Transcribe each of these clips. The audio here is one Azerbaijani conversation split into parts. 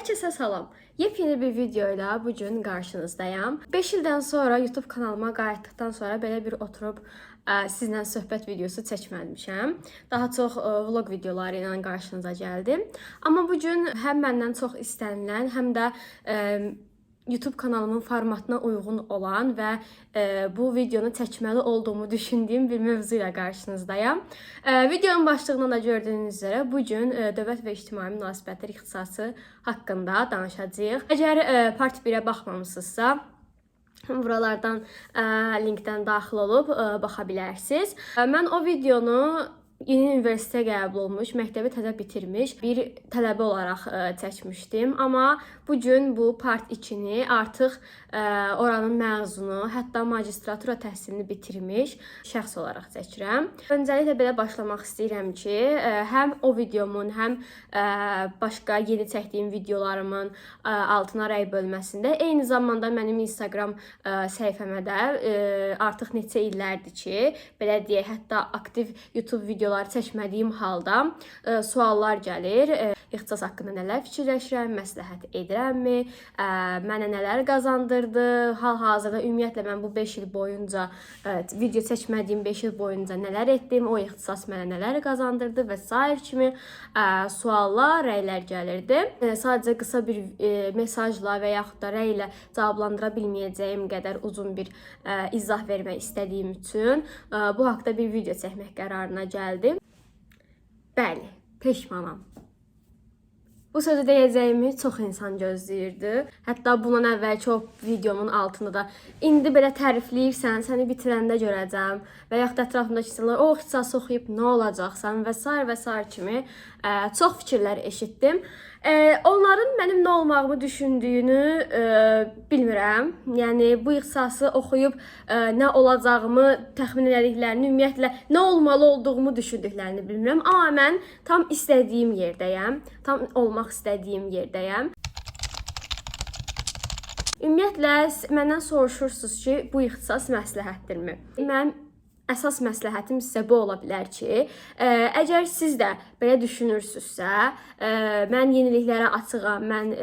Hər kəsə salam. Yepyeni bir videoyla bu gün qarşınızdayam. 5 ildən sonra YouTube kanalıma qayıtdıqdan sonra belə bir oturub sizlə söhbət videosu çəkməmişəm. Daha çox vlog videoları ilə qarşınıza gəldim. Amma bu gün həm məndən çox istənilən, həm də YouTube kanalımın formatına uyğun olan və bu videonu çəkməli olduğumu düşündüyüm bir mövzu ilə qarşınızdayam. Videonun başlığından da gördüyünüz üzrə bu gün dövlət və ictimai münasibətlər ixtisası haqqında danışacağıq. Əgər part 1-ə baxmamısınızsa, buralardan linkdən daxil olub baxa bilərsiniz. Mən o videonu yeni universitetə qəbul olmuş, məktəbi təzə bitirmiş bir tələbə olaraq çəkmişdim. Amma bu gün bu part 2-ni artıq oranın məzunu, hətta magistratura təhsilini bitirmiş şəxs olaraq çəkirəm. Öncəliklə belə başlamaq istəyirəm ki, həm o videomun, həm başqa yeni çəkdiyim videolarımın altına rəy bölməsində, eyni zamanda mənim Instagram səhifəmə də artıq neçə illərdir ki, belə deyək, hətta aktiv YouTube videoları çəkmədiyim halda suallar gəlir. İxtisas haqqında nələr fikirləşirəm, məsləhət edirəmmi, mənə nələr qazandırdı, hal-hazırda ümumiyyətlə mən bu 5 il boyunca video çəkmədiyim 5 il boyunca nələr etdim, o ixtisas mənə nələr qazandırdı və sair kimi suallar, rəylər gəlirdi. Sadəcə qısa bir mesajla və yaxud da rəylə cavablandıra bilməyəcəyim qədər uzun bir izah vermək istədiyim üçün bu haqda bir video çəkmək qərarına gəldim. Bəli, peşmanam. Bu sözü deyəcəyimi çox insan gözləyirdi. Hətta bundan əvvəlki o videomun altında da indi belə tərifləyirsən, səni bitirəndə görəcəm və yaxud da ətrafımdakı insanlar o ixtisası oxuyub nə olacaqsan və sair və sair kimi çox fikirlər eşitdim. Onların mənim nə olmağımı düşündüyünü bilmirəm. Yəni bu ixtisası oxuyub nə olacağımı təxmin elədiklərini, ümumiyyətlə nə olmalı olduğumu düşündüklərini bilmirəm. Amma mən tam istədiyim yerdəyəm. Tam olmaq istədiyim yerdəyəm. Ümumiyyətlə məndən soruşursunuz ki, bu ixtisas məsləhətdirmi? Mənim əsas məsləhətim sizə bu ola bilər ki, əgər siz də belə düşünürsünüzsə, mən yeniliklərə açığam, mən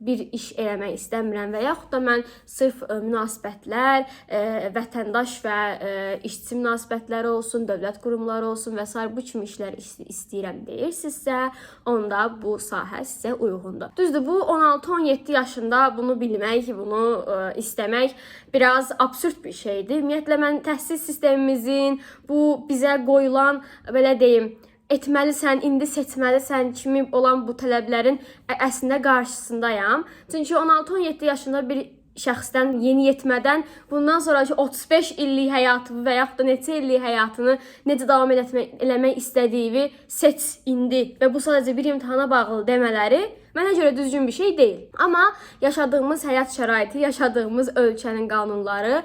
bir iş eləmək istəmirəm və yaxud da mən sırf münasibətlər, vətəndaş və işçi münasibətləri olsun, dövlət qurumları olsun və sair bu kimi işlər istəyirəm deyirsinizsə, onda bu sahə sizə uyğundur. Düzdür, bu 16-17 yaşında bunu bilmək, bunu istəmək biraz absurd bir şeydir. Ümumiyyətlə mən təhsil sistemimizin bu bizə qoyulan, belə deyim, etməlisən, indi seçməlisən kimi olan bu tələblərin əslində qarşısındayam. Çünki 16-17 yaşında bir şəxsdən, yeniyetmədən bundan sonraki 35 illik həyatını və yaxud da neçə illik həyatını necə davam eləmək istədiyi seç indi və bu sadəcə bir imtahana bağlı demələri mənə görə düzgün bir şey deyil. Amma yaşadığımız həyat şəraiti, yaşadığımız ölkənin qanunları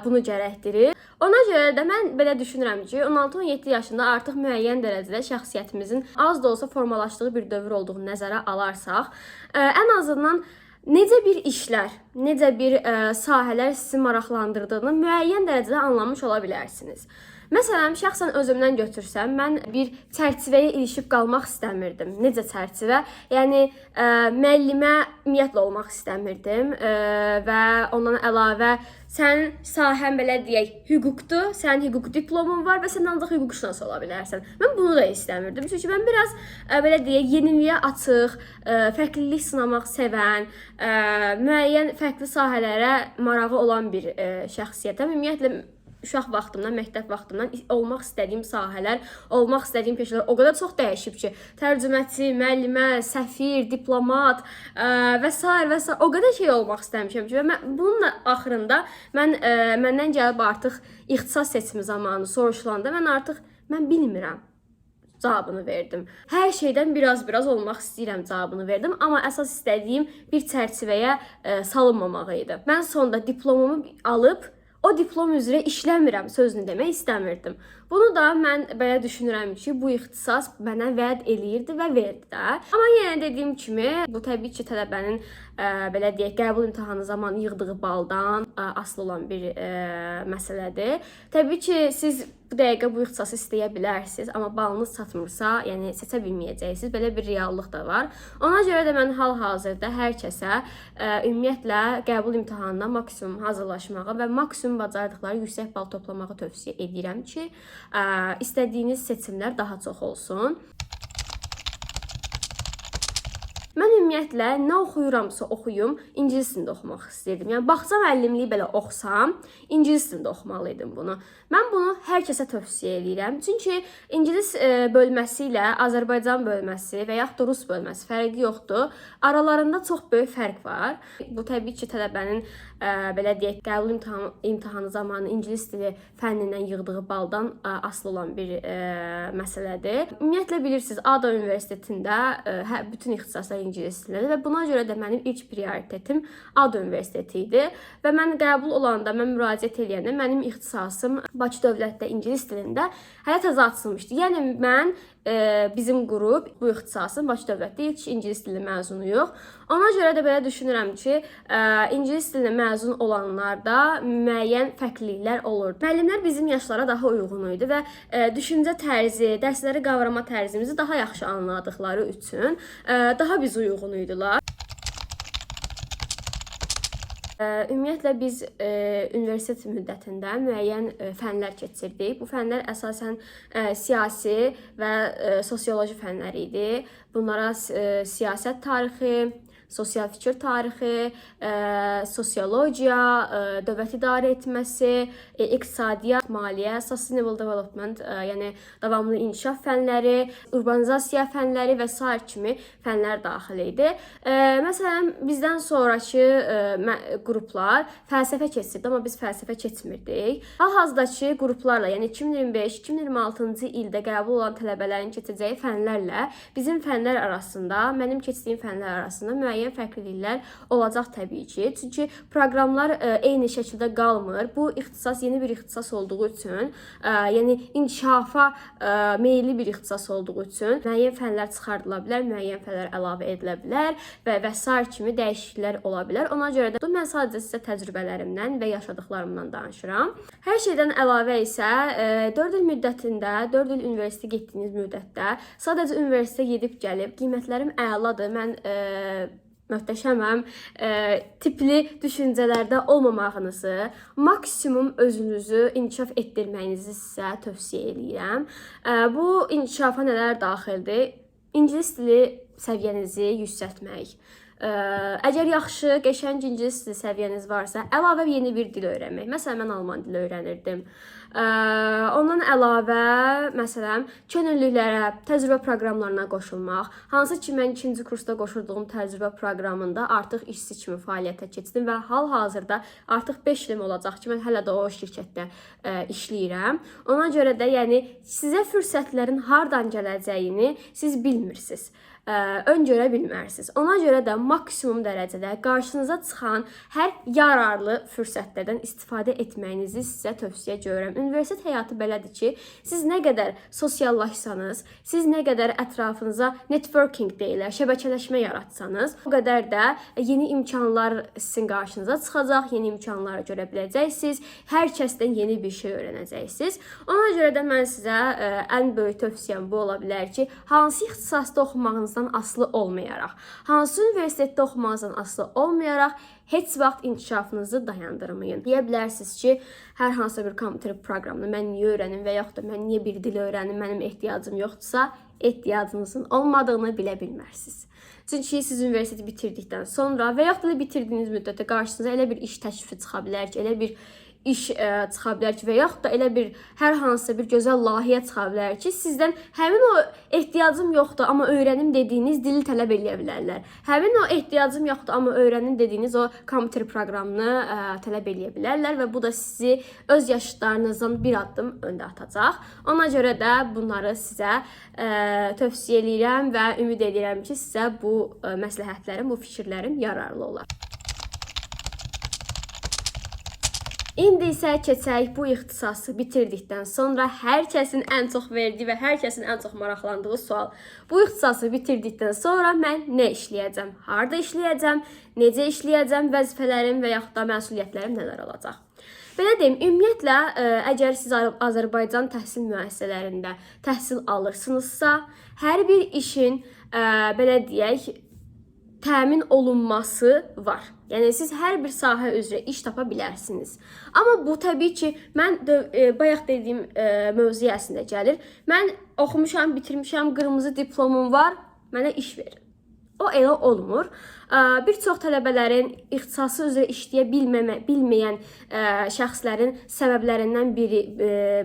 bunu gərəkdirir. Ona görə də mən belə düşünürəm ki, 16-17 yaşında artıq müəyyən dərəcədə şəxsiyyətimizin az da olsa formalaşdığı bir dövr olduğunu nəzərə alarsaq, ən azından necə bir işlər, necə bir sahələr sizi maraqlandırdığını müəyyən dərəcədə anlamış ola bilərsiniz. Məsələn, şəxsən özümdən götürsəm, mən bir çərçivəyə ilişib qalmaq istəmirdim. Necə çərçivə? Yəni müəllimə ümumiyyətlə olmaq istəmirdim və ondan əlavə sənin sahən belə deyək, hüquqdur, sənin hüquq diplomun var və sən ancaq hüquqşünas ola bilərsən. Mən bunu da istəmirdim. Çünki mən biraz belə deyək, yeniliyə açıq, fərqlilik sınamaq sevən, müəyyən fərqli sahələrə marağı olan bir şəxsiyyətəm. Ümumiyyətlə uşaq vaxtımdan, məktəb vaxtımdan olmaq istədiyim sahələr, olmaq istədiyim peşələr o qədər çox dəyişib ki, tərcüməçi, müəllimə, səfir, diplomat və sair və sair o qədər şey olmaq istəmişəm ki, və mən bunun da axırında məndən gəlib artıq ixtisas seçimi zamanı soruşulanda mən artıq mən bilmirəm cavabını verdim. Hər şeydən biraz-biraz olmaq istəyirəm cavabını verdim, amma əsas istədiyim bir çərçivəyə salınmamaq idi. Mən sonda diplomumu alıb o diplom üzrə işləmirəm sözünü demək istəmirdim. Bunu da mən belə düşünürəm ki, bu ixtisas mənə vəd eləyirdi və verdi də. Amma yenə dediyim kimi, bu təbii ki, tələbənin belə deyək, qəbul imtahanı zamanı yığdığı baldan asılı olan bir məsələdir. Təbii ki, siz bu dəqiqə bu ixtisası istəyə bilərsiniz, amma balınız çatmırsa, yəni seçə bilməyəcəksiniz. Belə bir reallıq da var. Ona görə də mən hal-hazırda hər kəsə ümumiyyətlə qəbul imtahanına maksimum hazırlaşmağı və maksimum bacardıqları yüksək bal toplamağı tövsiyə edirəm ki, istədiyiniz seçimlər daha çox olsun. Mən ümumiyyətlə nə oxuyuramsa oxuyum, ingilis dilində oxumaq istəyirdim. Yəni bağça müəllimliyi belə oxusam, ingilis dilində oxumalı idim bunu. Mən bunu hər kəsə tövsiyə eləyirəm. Çünki ingilis bölməsi ilə Azərbaycan bölməsi və yaxud da rus bölməsi fərqi yoxdur. Aralarında çox böyük fərq var. Bu təbii ki, tələbənin belə deyək, qəbul imtahanı zamanı ingilis dili fənnindən yığdığı baldan asılı olan bir məsələdir. Ümumiyyətlə bilirsiniz, ADA Universitetində bütün ixtisaslar ingilis dilindədir və buna görə də mənim ilk prioritetim ADA Universiteti idi və mən qəbul olanda, mən müraciət eləyəndə mənim ixtisasım Bakı Dövlətdə ingilis dilində hələ təzə açılmışdı. Yəni mən bizim qrup bu ixtisasın Bakı Dövlətdə ilk ingilis dili məzunuyuq. Ona görə də belə düşünürəm ki, ingilis dilində məzun olanlarda müəyyən fərqliliklər olurdu. Müəllimlər bizim yaşlara daha uyğun idi və düşüncə tərzi, dərsləri qavrama tərzimizi daha yaxşı anladıqları üçün daha bizə uyğun idilər. Ümumiyyətlə biz universitet müddətində müəyyən fənlər keçirdik. Bu fənlər əsasən siyasi və sosioloji fənlər idi. Bunlara siyasət tarixi, sosial fikir tarixi, sosiologiya, dövlət idarə etməsi, iqtisadiyyat, maliyyə, sustainable development, yəni davamlı inkişaf fənləri, urbanizasiya fənləri və sair kimi fənlər daxil idi. Məsələn, bizdən sonrakı qruplar fəlsəfə keçirdi, amma biz fəlsəfə keçmirdik. Hal-hazırdakı qruplarla, yəni 2025-2026-cı ildə qəbul olan tələbələrin keçəcəyi fənlərlə bizim fənlər arasında, mənim keçdiyim fənlər arasında müəyyən fərqliliklər olacaq təbii ki. Çünki proqramlar eyni şəkildə qalmır. Bu ixtisas yeni bir ixtisas olduğu üçün, yəni inkişafa meyilli bir ixtisas olduğu üçün müəyyən fənlər çıxardıla bilər, müəyyən fənlər əlavə edilə bilər və sair kimi dəyişikliklər ola bilər. Ona görə də mən sadəcə sizə təcrübələrimdən və yaşadıqlarımdan danışıram. Hər şeydən əlavə isə 4 il müddətində, 4 il universitetə getdiyiniz müddətdə sadəcə universitetə gedib gəlib qiymətlərim əladır, mən möhtəşəməm tipli düşüncələrdə olmamağınızı, maksimum özünüzü inkişaf etdirməyinizi sizə tövsiyə eləyirəm. Bu inkişafa nələr daxildir? İngilis dili səviyyənizi yüksəltmək. Əgər yaxşı, qəşəng ingilis dili səviyyəniz varsa, əlavə yeni bir dil öyrənmək. Məsələn, mən alman dili öyrənirdim. Ondan əlavə, məsələn, könüllülüklərə, təcrübə proqramlarına qoşulmaq. Hansı ki, mən 2-ci kursda qoşulduğum təcrübə proqramında artıq işçi kimi fəaliyyətə keçdim və hal-hazırda artıq 5 ilim olacaq ki, mən hələ də o şirkətdə işləyirəm. Ona görə də, yəni sizə fürsətlərin hardan gələcəyini siz bilmirsiniz. Öngörə bilmərsiniz. Ona görə də maksimum dərəcədə qarşınıza çıxan hər yararlı fürsətlərdən istifadə etməyinizi sizə tövsiyə görürəm. Universitet həyatı belədir ki, siz nə qədər sosiallaşsanız, siz nə qədər ətrafınıza networking deyirlər, şəbəkələşmə yaratsanız, o qədər də yeni imkanlar sizin qarşınıza çıxacaq, yeni imkanları görə biləcəksiniz, hər kəsdən yeni bir şey öyrənəcəksiniz. Ona görə də mən sizə ən böyük tövsiyəm bu ola bilər ki, hansı ixtisasda oxumağınızdan asılı olmayaraq, hansı universitetdə oxumağınızdan asılı olmayaraq heç vaxt inkişafınızı dayandırmayın. Deyə bilərsiniz ki, hər hansısa bir kompüter proqramını mən niyə öyrənim və yaxud da mən niyə bir dil öyrənim, mənim ehtiyacım yoxdursa, ehtiyacınızın olmadığını bilə bilmərsiniz. Çünki siz universiteti bitirdikdən sonra və yaxud da bitirdiyiniz müddətdə qarşınıza elə bir iş təklifi çıxa bilər ki, elə bir iş çıxa bilər ki, və yaxud da elə bir hər hansısa bir gözəl layihə çıxa bilər ki, sizdən həmin o ehtiyacım yoxdur, amma öyrənim dediyiniz dili tələb eləyə bilərlər. Həmin o ehtiyacım yoxdur, amma öyrənim dediyiniz o kompüter proqramını tələb eləyə bilərlər və bu da sizi öz yaşıdlarınızdan bir addım öndə atacaq. Ona görə də bunları sizə tövsiyə eləyirəm və ümid edirəm ki, sizə bu məsləhətlərim, bu fikirlərim yararlı olar. İndi isə keçək bu ixtisası bitirdikdən sonra hər kəsin ən çox verdiyi və hər kəsin ən çox maraqlandığı sual. Bu ixtisası bitirdikdən sonra mən nə işləyəcəm? Harda işləyəcəm? Necə işləyəcəm? Vəzifələrim və yaxud da məsuliyyətlərim nələr olacaq? Belə deyim, ümumiyyətlə, əgər siz Azərbaycan təhsil müəssisələrində təhsil alırsınızsa, hər bir işin belə deyək, təmin olunması var. Yəni siz hər bir sahə üzrə iş tapa bilərsiniz. Amma bu təbii ki, mən bayaq dediyim mövzuya əslində gəlir. Mən oxumuşam, bitirmişəm, qırmızı diplomum var, mənə iş verin. O elə olmur. Bir çox tələbələrin ixtisası üzrə işləyə bilməyən şəxslərin səbəblərindən biri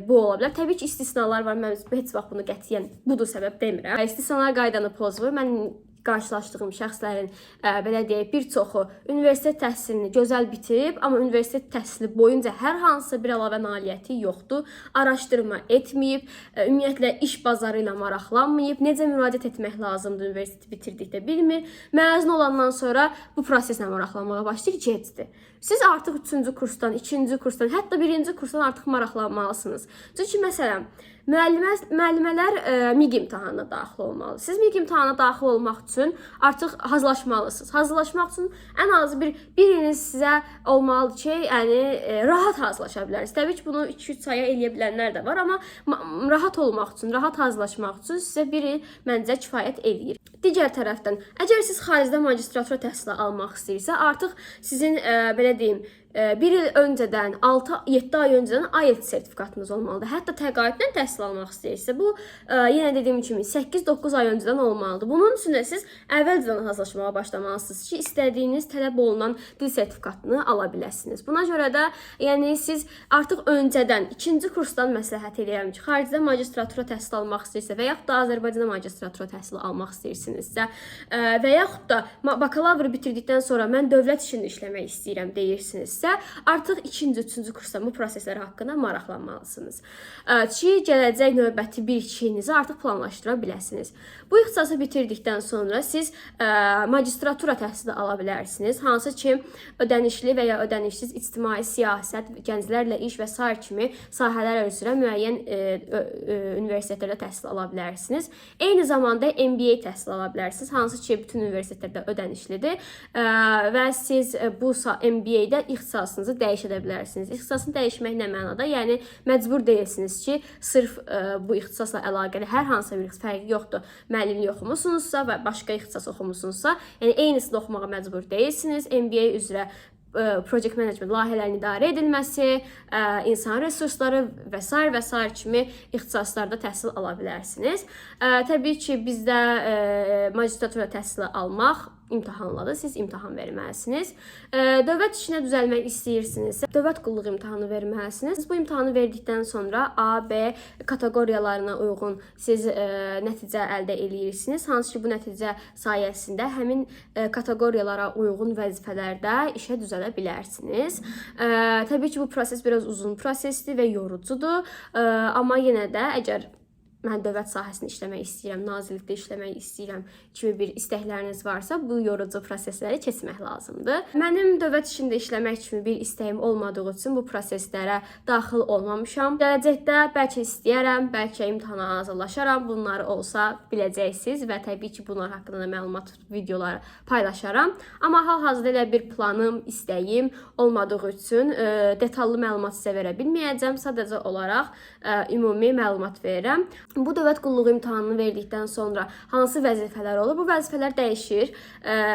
bu ola bilər. Təbii ki, istisnalar var. Mən heç vaxt bunu qətiyyən budur səbəb demirəm. İstisnalar qaydanı pozmur. Mən qarşılaşdığım şəxslərin belə deyək, bir çoxu universitet təhsilini gözəl bitirib, amma universitet təhsili boyunca hər hansısa bir əlavə nailiyyəti yoxdur, araşdırma etməyib, ümumiyyətlə iş bazarı ilə maraqlanmayıb, necə müraciət etmək lazımdır universiteti bitirdikdə bilmir. Məzun olandan sonra bu proseslə maraqlanmağa başlayır, gecdir. Siz artıq 3-cü kursdan, 2-ci kursdan, hətta 1-ci kursdan artıq maraqlanmalısınız. Çünki məsələn, müəllimələr MİQ imtahanına daxil olmalı. Siz MİQ imtahanına daxil olmaq üçün artıq hazırlaşmalısınız. Hazırlaşmaq üçün ən azı bir iliniz sizə olmalıdır ki, yəni rahat hazırlaşa bilərsiniz. Təbii ki, bunu 2-3 aya eləyə bilənlər də var, amma rahat olmaq üçün, rahat hazırlaşmaq üçün sizə bir il məncə kifayət eləyir. Digər tərəfdən, əgər siz xaricdə magistratura təhsili almaq istəyirsə, artıq sizin belə deyim, bir il öncədən, 6-7 ay öncədən IELTS sertifikatınız olmalıdır. Hətta təqaüdlə təhsil almaq istəyirsə, bu yenə dediyim kimi 8-9 ay öncədən olmalıdır. Bunun üçün də siz əvvəlcədən hazırlaşmağa başlamalısınız ki, istədiyiniz tələb olunan dil sertifikatını ala biləsiniz. Buna görə də, yəni siz artıq öncədən 2-ci kursdan məsləhət eləyirəm ki, xaricdə magistratura təhsil almaq istəyirsə və yaxud da Azərbaycanda magistratura təhsili almaq istəyirsinizsə və yaxud da bakalavr bitirdikdən sonra mən dövlət işində işləmək istəyirəm deyirsinizsə, artıq 2-ci, 3-cü kursdan bu proseslər haqqında maraqlanmalısınız. Ki, gələcək növbəti 1-2 ilinizi artıq planlaşdıra biləsiniz. Bu ixtisası bitirdikdən sonra siz magistratura təhsili ala bilərsiniz. Hansı ki, ödənişli və ya ödənişsiz ictimai siyasət, gənclərlə iş və sair kimi sahələr üzrə müəyyən universitetlərdə təhsil ala bilərsiniz. Eyni zamanda MBA təhsil ala bilərsiniz. Hansı ki, bütün universitetlərdə ödənişlidir və siz bu MBA-də ixtisasınızı dəyişə bilərsiniz. İxtisasını dəyişmək nə mənada? Yəni məcbur deyilsiniz ki, sırf bu ixtisasla əlaqəli hər hansısa bir fərqi yoxdur. Müəllimlik oxumusunuzsa və başqa ixtisas oxumusunuzsa, yəni eynisini oxumağa məcbur deyilsiniz. MBA üzrə project management, layihələrin idarə edilməsi, insan resursları və sair və sair kimi ixtisaslarda təhsil ala bilərsiniz. Təbii ki, bizdə magistratura təhsili almaq imtahanladır. Siz imtahan verməlisiniz. Dövlət işinə düzəlmək istəyirsinizsə, dövlət qulluğu imtahanı verməlisiniz. Bu imtahanı verdikdən sonra A, B kateqoriyalarına uyğun siz nəticə əldə eləyirsiniz. Hansı ki, bu nəticə sayəsində həmin kateqoriyalara uyğun vəzifələrdə işə düzələ bilərsiniz. Təbii ki, bu proses biraz uzun prosesdir və yorucudur. Amma yenə də əgər mən dövlət sahəsində işləmək istəyirəm, nazirlikdə işləmək istəyirəm kimi bir istəkləriniz varsa, bu yorucu prosesləri keçmək lazımdır. Mənim dövlət işində işləmək kimi bir istəyim olmadığı üçün bu proseslərə daxil olmamışam. Gələcəkdə bəlkə istəyərəm, bəlkə imtahana hazırlaşaram. Bunları olsa biləcəksiniz və təbii ki, bunlar haqqında da məlumat videoları paylaşaram. Amma hal-hazırda elə bir planım, istəyim olmadığı üçün detallı məlumat sizə verə bilməyəcəm. Sadəcə olaraq ümumi məlumat verirəm. Bu dövlət qulluğu imtahanını verdikdən sonra hansı vəzifələr olur? Bu vəzifələr dəyişir.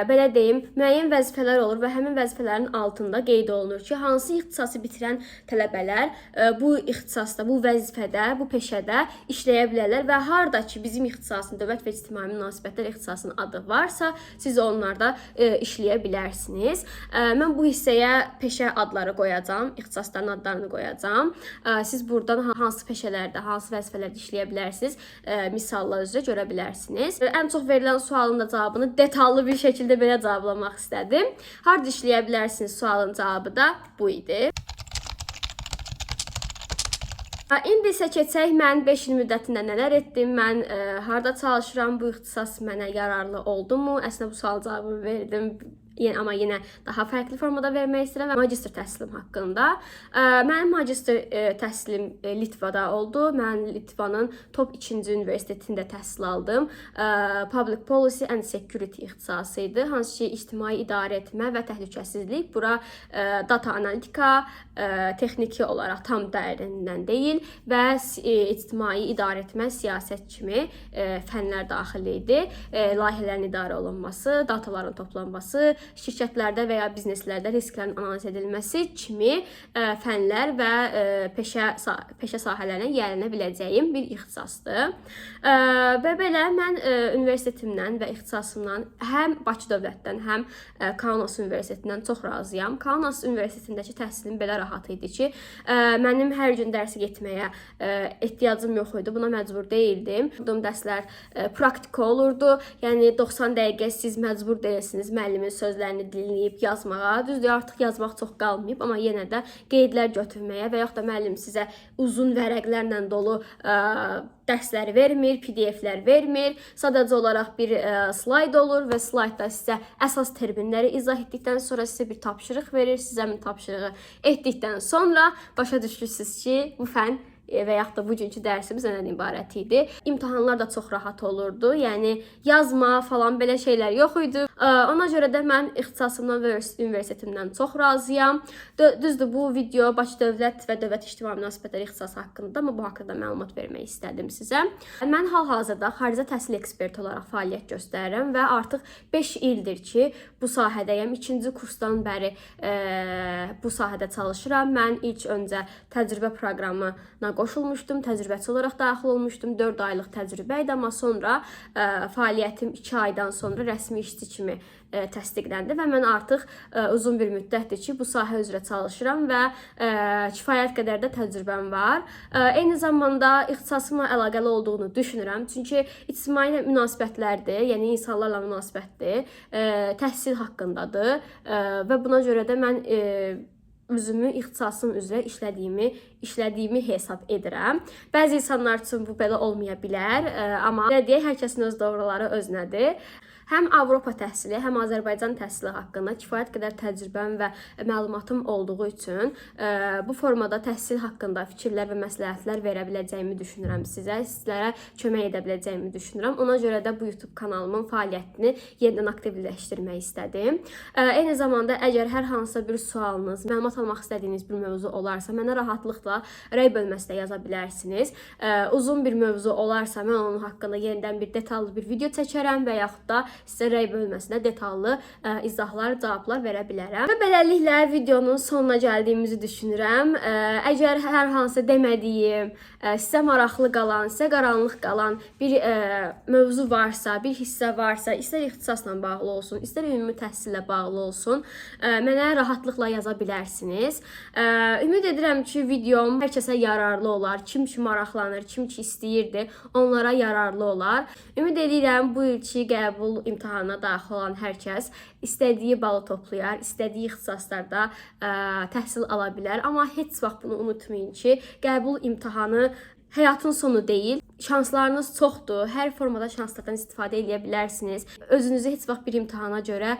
Belə deyim, müəyyən vəzifələr olur və həmin vəzifələrin altında qeyd olunur ki, hansı ixtisası bitirən tələbələr bu ixtisasda, bu vəzifədə, bu peşədə işləyə bilərlər və harda ki bizim ixtisasın, dövlət və ictimai münasibətlər ixtisasının adı varsa, siz onlarda işləyə bilərsiniz. Mən bu hissəyə peşə adları qoyacağam, ixtisasların adlarını qoyacağam. Siz buradan hansı peşələrdə, hansı vəzifələrdə işləyə bilərsiniz, misallar üzrə görə bilərsiniz. Ən çox verilən sualın da cavabını detallı bir şəkildə belə cavablamaq istədim. Harda işləyə bilərsiniz sualın cavabı da bu idi. İndi isə keçək mən 5 il müddətində nələr etdim, mən harda çalışıram, bu ixtisas mənə yararlı oldumu? Əslində bu sual cavabını verdim. Yəni amma yenə daha fərqli formada vermək istəyirəm və magistr təhsilim haqqında. Mənim magistr təhsilim Litvada oldu. Mən Litvanın top 2-ci universitetində təhsil aldım. Public Policy and Security ixtisası idi. Hansı ki, ictimai idarə etmə və təhlükəsizlik. Bura data analitika, texniki olaraq tam dərindən deyil və ictimai idarə etmə, siyasət kimi fənlər daxil idi. Layihələrin idarə olunması, dataların toplanması, şirkətlərdə və ya bizneslərdə risklərin analiz edilməsi kimi fənlər və peşə sahələrinə yiyələnə biləcəyim bir ixtisasdır. Və belə mən universitetimdən və ixtisasımdan həm Bakı Dövlətdən, həm Kaunas Universitetindən çox razıyam. Kaunas Universitetindəki təhsilim belə rahat idi ki, mənim hər gün dərsə getməyə ehtiyacım yox idi. Buna məcbur deyildim. Okuduğum dərslər praktika olurdu. Yəni 90 dəqiqə siz məcbur deyilsiniz müəllimin sözlərini dinləyib yazmağa. Düzdür, artıq yazmaq çox qalmayıb, amma yenə də qeydlər götürməyə və yaxud da müəllim sizə uzun vərəqlərlə dolu dərsləri vermir, PDF-lər vermir. Sadəcə olaraq bir slayd olur və slaydda sizə əsas terminləri izah etdikdən sonra sizə bir tapşırıq verir. Siz həmin tapşırığı etdikdən sonra başa düşürsünüz ki, bu fən və yaxud da bugünkü dərsimiz nədən ibarət idi. İmtahanlar da çox rahat olurdu. Yəni yazma falan belə şeylər yox idi. Ona görə də mən ixtisasımdan və universitetimdən çox razıyam. Düzdür, bu video Bakı Dövlət və Dövlət İctimai Münasibətləri ixtisası haqqında, amma bu haqqında məlumat vermək istədim sizə. Mən hal-hazırda xaricdə təhsil eksperti olaraq fəaliyyət göstərirəm və artıq 5 ildir ki, bu sahədəyəm. 2-ci kursdan bəri bu sahədə çalışıram. Mən ilk öncə təcrübə proqramına qoşulmuşdum, təcrübəçi olaraq daxil olmuşdum. 4 aylıq təcrübə idi, amma sonra fəaliyyətim 2 aydan sonra rəsmi işçi kimi təsdiqləndi və mən artıq uzun bir müddətdir ki, bu sahə üzrə çalışıram və kifayət qədər də təcrübəm var. Eyni zamanda ixtisasımla əlaqəli olduğunu düşünürəm. Çünki ictimai münasibətlərdir, yəni insanlarla münasibətdir, təhsil haqqındadır və buna görə də mən özümü ixtisasım üzrə işlədiyimi hesab edirəm. Bəzi insanlar üçün bu belə olmaya bilər, amma belə deyək, hər kəsin öz doğruları özünədir. Həm Avropa təhsili, həm Azərbaycan təhsili haqqında kifayət qədər təcrübəm və məlumatım olduğu üçün bu formada təhsil haqqında fikirlər və məsləhətlər verə biləcəyimi düşünürəm sizə, sizlərə kömək edə biləcəyimi düşünürəm. Ona görə də bu YouTube kanalımın fəaliyyətini yenidən aktivləşdirmək istədim. Eyni zamanda əgər hər hansısa bir sualınız, məlumat almaq istədiyiniz bir mövzu olarsa, mənə rahatlıqla rəy bölməsində yaza bilərsiniz. Uzun bir mövzu olarsa, mən onun haqqında yenidən bir detallı bir video çəkərəm və yaxud da sizə rəy bölməsində detallı izahlar, cavablar verə bilərəm. Və beləliklə videonun sonuna gəldiyimizi düşünürəm. Əgər hər hansı demədiyim, sizə maraqlı qalan, sizə qaranlıq qalan bir mövzu varsa, bir hissə varsa, istər ixtisasla bağlı olsun, istər ümumi təhsillə bağlı olsun, mənə rahatlıqla yaza bilərsiniz. Ümid edirəm ki, videom hər kəsə yararlı olar. Kim ki maraqlanır, kim ki istəyirdi, onlara yararlı olar. Ümid edirəm bu ilki qəbul imtahanına daxil olan hər kəs istədiyi balı toplayar, istədiyi ixtisaslarda təhsil ala bilər. Amma heç vaxt bunu unutmayın ki, qəbul imtahanı həyatın sonu deyil. Şanslarınız çoxdur. Hər formada şanslardan istifadə edə bilərsiniz. Özünüzü heç vaxt bir imtahana görə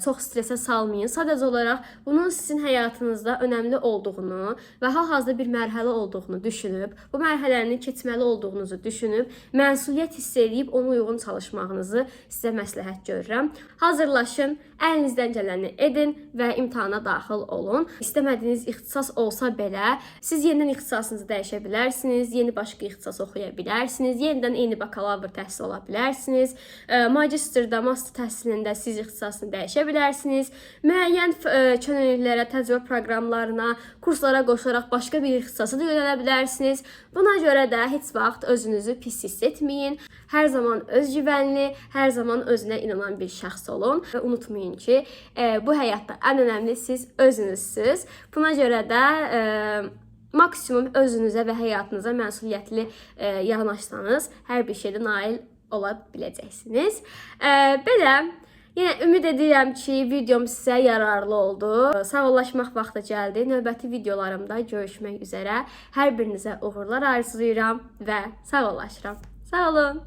çox stressə salmayın. Sadəcə olaraq bunun sizin həyatınızda önəmli olduğunu və hal-hazırda bir mərhələ olduğunu düşünüb, bu mərhələni keçməli olduğunuzu düşünüb, məsuliyyət hiss edib ona uyğun çalışmağınızı sizə məsləhət görürəm. Hazırlaşın, əlinizdən gələni edin və imtahana daxil olun. İstəmədiyiniz ixtisas olsa belə, siz yenidən ixtisasınızı dəyişə bilərsiniz, yeni başqa ixtisas oxuya bilərsiniz, yenidən eyni bakalavr təhsil ala bilərsiniz. Magistrda, master təhsilində siz ixtisasını dəyişə bilərsiniz. Müəyyən könüllülərə, təcrübə proqramlarına, kurslara qoşularaq başqa bir ixtisasa da yönələ bilərsiniz. Buna görə də heç vaxt özünüzü pis hiss etməyin. Hər zaman özgüvənli, hər zaman özünə inanan bir şəxs olun və unutmayın ki, bu həyatda ən önəmli siz özünüzsüz. Buna görə də maksimum özünüzə və həyatınıza məsuliyyətli yanaşsanız, hər bir şeydə nail ola biləcəksiniz. Belə yenə ümid edirəm ki, videom sizə yararlı oldu. Sağollaşmaq vaxtı gəldi. Növbəti videolarımda görüşmək üzərə. Hər birinizə uğurlar arzulayıram və sağollaşıram. Sağ olun.